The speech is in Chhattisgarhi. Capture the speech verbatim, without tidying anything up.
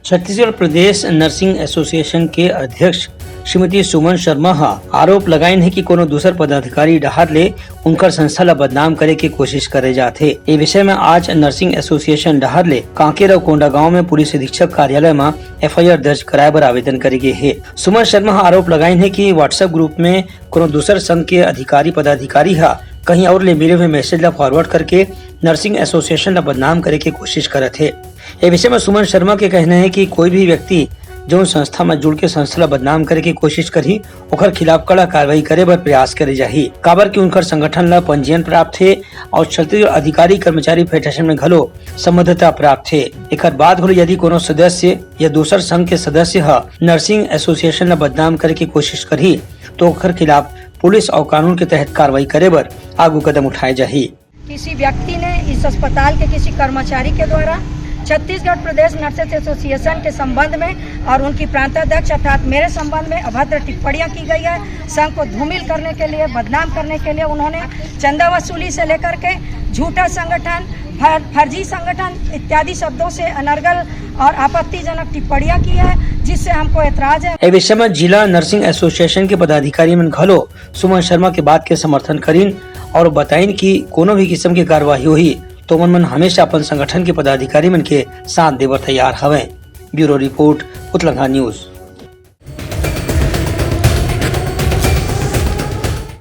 छत्तीसगढ़ प्रदेश नर्सिंग एसोसिएशन के अध्यक्ष श्रीमती सुमन शर्मा ह आरोप लगाइन हे कि कोनो दूसर पदाधिकारी डहार ले उनकर संस्था ल बदनाम करे के कोशिश करे जात हे। ए विषय म आज नर्सिंग एसोसिएशन डहार ले कांकेर अउ कोंडागांव म पुलिस अधीक्षक कार्यालय म एफआईआर दर्ज कराए बर आवेदन करे गे हे। सुमन शर्मा ह आरोप लगाइन हे कि WhatsApp ग्रुप म कोनो दूसर संघ के अधिकारी पदाधिकारी ह कहीं अउ ले मिले हुए मैसेज ल फॉरवर्ड करके नर्सिंग एसोसिएशन ल बदनाम करे के कोशिश करत हे। ए विषय म सुमन शर्मा के कहना हे कि कोई भी व्यक्ति जउन संस्था म जुड़ के संस्था ल बदनाम करे के कोशिश करही, ओखर खिलाफ कड़ा कार्रवाई करे बर प्रयास करे जाही, काबर कि उनकर संगठन ल पंजीयन प्राप्त हे अउ छत्तीसगढ़ अधिकारी कर्मचारी फेडरेशन म घलो संबद्धता प्राप्त हे। एकर बाद घलो यदि कोनो सदस्य या दूसर संघ के सदस्य ह नर्सिंग एसोसिएशन ल बदनाम करे के कोशिश करही, तो ओखर खिलाफ पुलिस अउ कानून के तहत कार्रवाई करे बर आगू कदम उठाए जाही। किसी व्यक्ति ने इस अस्पताल के किसी कर्मचारी के द्वारा छत्तीसगढ़ प्रदेश नर्सेस एसोसिएशन के संबंध में और उनकी प्रांताध्यक्ष अर्थात मेरे संबंध में अभद्र टिप्पणियां की गई है। संघ को धूमिल करने के लिए, बदनाम करने के लिए उन्होंने चंदा वसूली से लेकर के झूठा संगठन, फर-, फर्जी संगठन इत्यादि शब्दों से अनर्गल और आपत्तिजनक टिप्पणियां की है, जिससे हमको ऐतराज है। ए विषय म जिला नर्सिंग एसोसिएशन के पदाधिकारी मन घलो सुमन शर्मा के बात के समर्थन करिन और बताइन कि कोनो भी किस्म के कार्यवाही होही, तो ओमन मन हमेशा अपन संगठन के पदाधिकारी मन के साथ देबर तैयार हवय। Bureau report, Utlangha news.